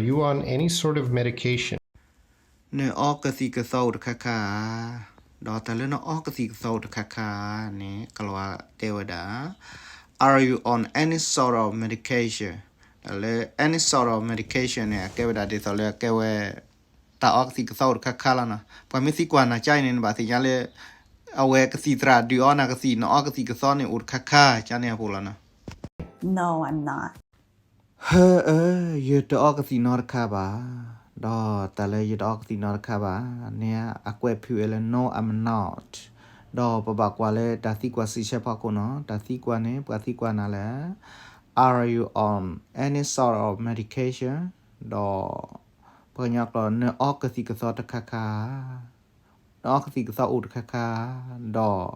you on any sort of medication? နအီကသံၣ်ကသီအိၣ်တခါခါဧါ. ဒီးတၢ်လၢနအီကသံၣ်ကသီအိၣ်တခါခါဧါန့ၣ် ကိၤလၤဝါတဲဝဲဒၣ် Are you on any sort of medication? တၢ်လၢ any sort of medication န့ၣ် အကဲဝဲဒၣ်ဒ်သိးလၢအကဲဝဲ တၢ်အီကသံၣ်ကသီအိၣ်တခါခါလီၤနီၤ. ပှၤမ့ၢ်သံကွၢ်နၤကါအံၤန့ၣ် နဘၣ်သ့ၣ်ညါလၢ အဝဲကသံၣ်သရၣ်ဒုးအီနၤကသံၣ် နအီကသံၣ်ကသီန့ၣ်အိၣ်တခါခါ ကန့ၣ်အပူၤလီၤနီၤ. No, I'm not. ဟၢအၢ, ယတအီကသံၣ်နီတခါဘၣ်. ဒီးတၢ်လၢယတအီကသံၣ်နီတခါဘၣ်န့ၣ် အကွဲးဖုးဝဲလၢ no, I'm not. ဒီးပဘၣ်ကွၢ်လၢတၢ်သံကွၢ်စံးဆၢဖီခိၣ်နီၤ. တၢ်သံကွၢ်န့ၣ် ပှၤသံကွၢ်နၤလၢ Are you on any sort of medication? ဒီး ပှၤကညီကျိာ် နအီကသံၣ်ကသီတခါခါဧါ. နအီကသံၣ်ကသီအိၣ်တခါခါ, ဒီး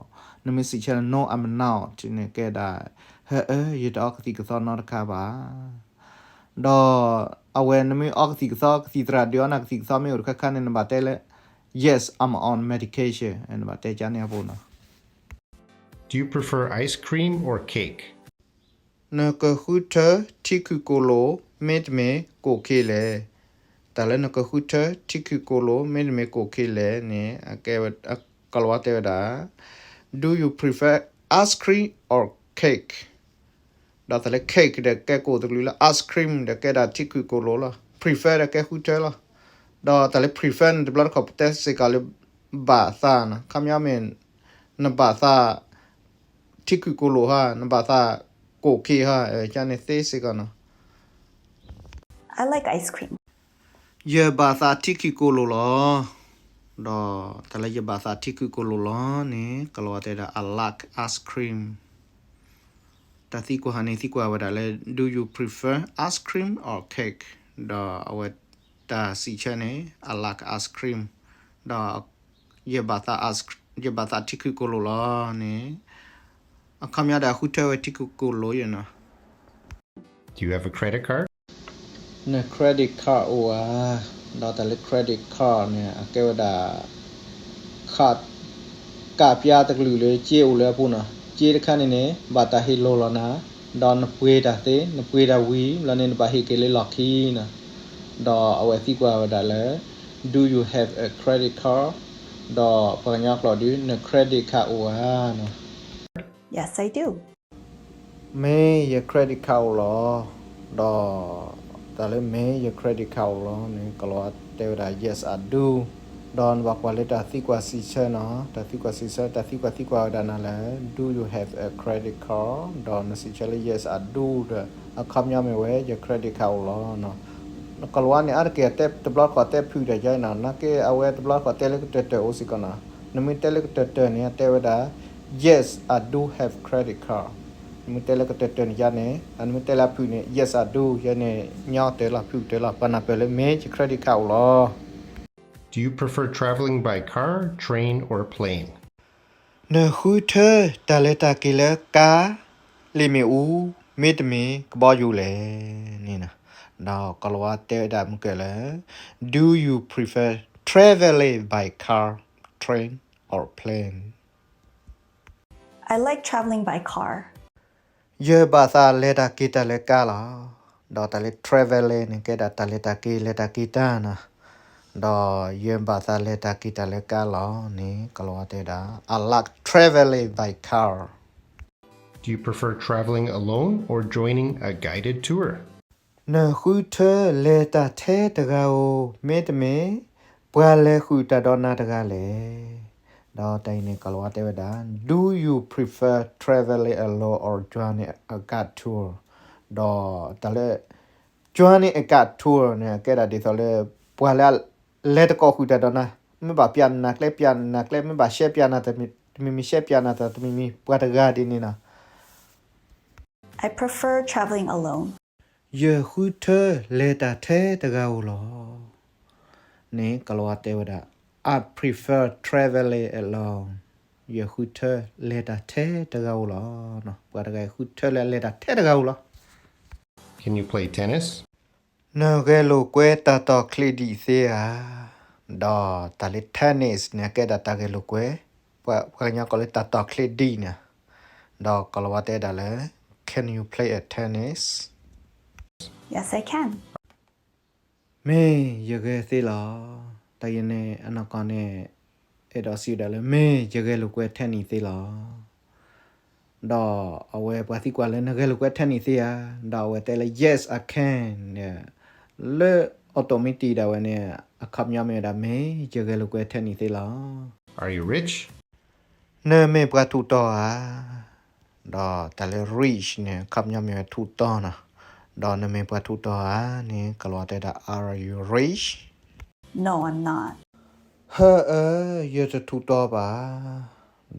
နမ့ၢ်စံးဆၢလၢ no, I'm not န့ၣ် ကဲဒၣ် ဟၢအၢ, ယတအီကသံၣ်ကသီနီတခါဘၣ်. ဒီးအဝဲနမ့ၢ်အီကသံၣ်ကသီ ကသံၣ်သရၣ်ဒုးအီနၤကသံၣ်ကသီမ့ၢ်အိၣ်တခါခါန့ၣ် နဘၣ်တဲလၢ yes, I'm on medication နဘၣ်တဲကန့ၣ်အပူၤနီၤ. Do you prefer ice cream or cake? နကဃုထၢထံခုၣ်ကိၣ်လိၣ် မ့တမ့ၢ်ကိၣ်ခ့လဲၣ်. တၢ်လၢနကဃုထၢထံခုၣ်ကိၣ်လိၣ် မ့တမ့ၢ်ကိၣ်ခ့လဲၣ်န့ၣ် အကဲဝဲ ကိၤလၤဝါတဲဝဲဒၣ် Do you prefer ice cream or cake? ဒီးတၢ်လၢ cake ဒီးကဲကိၣ်တကလုာ်လီၤ, ice cream ဒီးကဲဒၣ်ထံခုၣ်ကိၣ်လိၣ်လီၤ, prefer ဒီးကဲဃုထၢလီၤ. ဒီးတၢ်လၢ prefer န့ၣ် တဘျီတခီၣ်ပတဲစ့ၢ်ကီးလၢ ဘၣ်သးနီၤ, ခီပညီမ့ၢ် နဘၣ်သး ထံခုၣ်ကိၣ်လိၣ်ဧါ, နဘၣ်သးကိၣ်ခ့ဧါ, ကန့ၣ်သ့စ့ၢ်ကီးနီၤ. I like ice cream. ယဘၣ်သးထံခုၣ်ကိၣ်လိၣ်လီၤ. ဒီးတၢ်လၢယဘၣ်သးထံခုၣ်ကိၣ်လိၣ်လီၤန့ၣ် ကိၤလၤဝါတဲဒၣ် I like ice cream. တၢ်သံကွၢ်ဟါန့ၣ် သံကွၢ်ဝဲဒၣ်လၢ Do you prefer ice cream or cake? ဒီးအဝဲတၢ်စံးဆၢန့ၣ် I like ice cream. ဒီး ယဘၣ်သး ice cream, ယဘၣ်သးထံခုၣ်ကိၣ်လိၣ်လီၤန့ၣ် အခီပညီဒီးဃုထၢဝဲထံခုၣ်ကိၣ်လိၣ်ယနီၤ. Do you have a credit card? န credit card အိၣ်ဧါ. ဒီးတၢ်လၢ credit card န့ၣ် အကဲဝဲဒၣ် card ကးပျါတကလုာ်လၢစ့အိၣ်လၢအပူၤနီၤ. စ့တခါန့ၣ်န့ၣ် ဘၣ်တၢ်ဟ့ၣ်လိၢ်လီၤနၤ, ဒီးနပှ့ၤတၢ်သ့, နပှ့ၤတၢ်ဝံၤ ဘျီန့ၣ်နဘၣ်ဟ့ၣ်က့ၤလၢလီၢ်ခံနီၤ. ဒီးအဝဲသံကွၢ်ဝဲဒၣ်လၢ Do you have a credit card? ဒီးပှၤကညီကျိာ်ဒုး န credit card အိၣ်ဧါနီၤ. Yes, I do. မ့ၢ်ယ credit card အိၣ်လီၤ. ဒီးတၢ်လၢမ့ၢ်ယ credit card အိၣ်လီၤန့ၣ် ကိၤလၤဝါတဲဝဲဒၣ် yes, I do. ဒီးနဘၣ်ကွၢ်လၢတၢ်သံကွၢ်စံးဆၢနီၤ, တၢ်သံကွၢ်စံးဆၢ, တၢ်သံကွၢ်သံကွၢ်ဝဲဒၣ်နၤလၢ Do you have a credit card? ဒီးနစံးဆၢလၢ yes, I do ဒီး အခီပညီမ့ၢ်ဝဲ ယ credit card အိၣ်လီၤနီၤ. ကိၤလၤဝါန့ၣ် အါတက့ၢ်အတဲတဘျီတခီၣ်တဲဖုၣ်တၢ်ယါနီၤ, နာ်က့အဝဲတဘျီတခီၣ်တဲလၢကတၢၢ်တၢၢ်အိၣ်စ့ၢ်ကီးနီၤ. နမ့ၢ်တဲလၢကတၢၢ်တၢၢ်န့ၣ် အတဲဝဲဒၣ် Yes, I do have credit card. နမ့ၢ်တဲလၢကတၢၢ်တၢၢ်န့ၣ်ယါန့ၣ်, နမ့ၢ်တဲလၢအဖုၣ်န့ၣ် yes, I do ယါန့ၣ် ညီတၢၢ်လီၤ ဖုၣ်တၢၢ်လီၤ, ပှၤနၢ်ပၢၢ်လၢမ့ၢ်ယ credit card အိၣ်လီၤ. Do you prefer traveling by car, train, or plane? နဃုထၢတၢ်လဲၤတၢ်က့ၤလၢကါ, လ့ၣ်မ့ၣ်အူ, မ့တမ့ၢ်ကဘီယူၤလဲၣ်န့ၣ်နီၤ. ဒီးကိၤလၤဝါတဲဝဲဒၣ်မုၢ်ကၢၢ်လၢ Do you prefer traveling by car, train, or plane? I like traveling by car. ယဘၣ်သးလဲၤတၢ်က့ၤတၢ်လၢကါလီၤ. ဒီးတၢ်လၢ traveling န့ၣ် ကဲဒၣ်တၢ်လဲၤတၢ်က့ၤ လဲၤတၢ်က့ၤတၢ်နီၤ. ဒီးယဘၣ်သးလဲၤတၢ်က့ၤတၢ်လၢကါလီၤန့ၣ် ကိၤလၤဝါတဲဝဲဒၣ် I like traveling by car. Do you prefer traveling alone or joining a guided tour? နဃုထၢလဲၤတၢ်ထဲတဂၤဧိၤ မ့တမ့ၢ် ပှၤလဲၤဃုာ်တၢ်ဒီးနၤတဂၤလဲၣ်. ဒီးတၢ်အံၤန့ၣ် ကိၤလၤဝါတဲဝဲဒၣ် Do you prefer traveling alone or joining a guided tour? ဒီးတၢ်လၢ joining a guided tour န့ၣ် အကဲဒၣ်ဒ်သိးလၢ ပှၤလၢ လဲၤတကိးဃုာ်တၢ်ဒီးနၤ, မ့ၢ်ဘၣ်ပျးနၤကျဲ ပျးနၤကျဲ, မ့ၢ်ဘၣ်ရှဲပျးနၤတမံၤမံၤ ရှဲပျးနၤတမံၤမံၤ ပှၤတဂၤဒ်န့ၣ်နီၤ. I prefer traveling alone. ယဃုထၢလဲၤတၢ်ထဲတဂၤဧိၤလီၤ. န့ၣ် ကိၤလၤဝါတဲဝဲဒၣ် I prefer traveling alone. ယဃုထၢလဲၤတၢ်ထဲတဂၤဧိၤလီၤ. ပှၤတဂၤဃုထၢလၢလဲၤတၢ်ထဲတဂၤဧိၤလီၤ. Can you play tennis? နဂဲၤလိာ်ကွဲတၢ်တီၢ်ချံဒံၣ်သ့ဧါ. ဒီးတၢ်လၢ tennis န့ၣ် အကဲဒၣ်တၢ်ဂဲၤလိာ်ကွဲ, ပှၤကညီကိးလၢတၢ်တီၢ်ချံဒံၣ်န့ၣ်, ဒီးကိၤလၤဝါတဲဒၣ်လၢ Can you play a tennis? Yes, I can. မ့ၢ်ယဂဲၤသ့လီၤ. တၢ်ယဲန့ၣ် အနီၢ်ကီၢ်န့ၣ် အဲၣ်ဒိးစံးဝဲဒၣ်လၢ မ့ၢ်ယဂဲၤလိာ်ကွဲထဲန့ၣ်သ့လီၤ. ဒီးအဝဲပှၤသံကွၢ်လၢ နဂဲၤလိာ်ကွဲထဲန့ၣ်သ့ဧါ, ဒီးအဝဲတဲလၢ yes, I can န့ၣ်, လၢ automatic ဒၣ်ဝဲန့ၣ် အခီပညီမ့ၢ်ဝဲဒၣ် မ့ၢ်ယဂဲၤလိာ်ကွဲထဲန့ၣ်သ့လီၤ. Are you rich? နမ့ၢ်ပှၤထူးတီၤဧါ. ဒီးတၢ်လၢ rich န့ၣ် အခီပညီမ့ၢ်ဝဲထူးတီၤနီၤ. ဒီးနမ့ၢ်ပှၤထူးတီၤဧါန့ၣ် ကလီၤတဲဒၣ် Are you rich? No, I'm not. ဟၢအၢ, ယတထူးတီၤဘၣ်.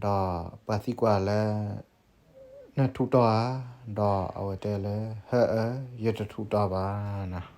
ဒီးပှၤသံကွၢ်လၢ နထူးတီၤဧါ, ဒီးအဝဲတဲလၢ ဟၢအၢ, ယတထူးတီၤဘၣ်နီၤ.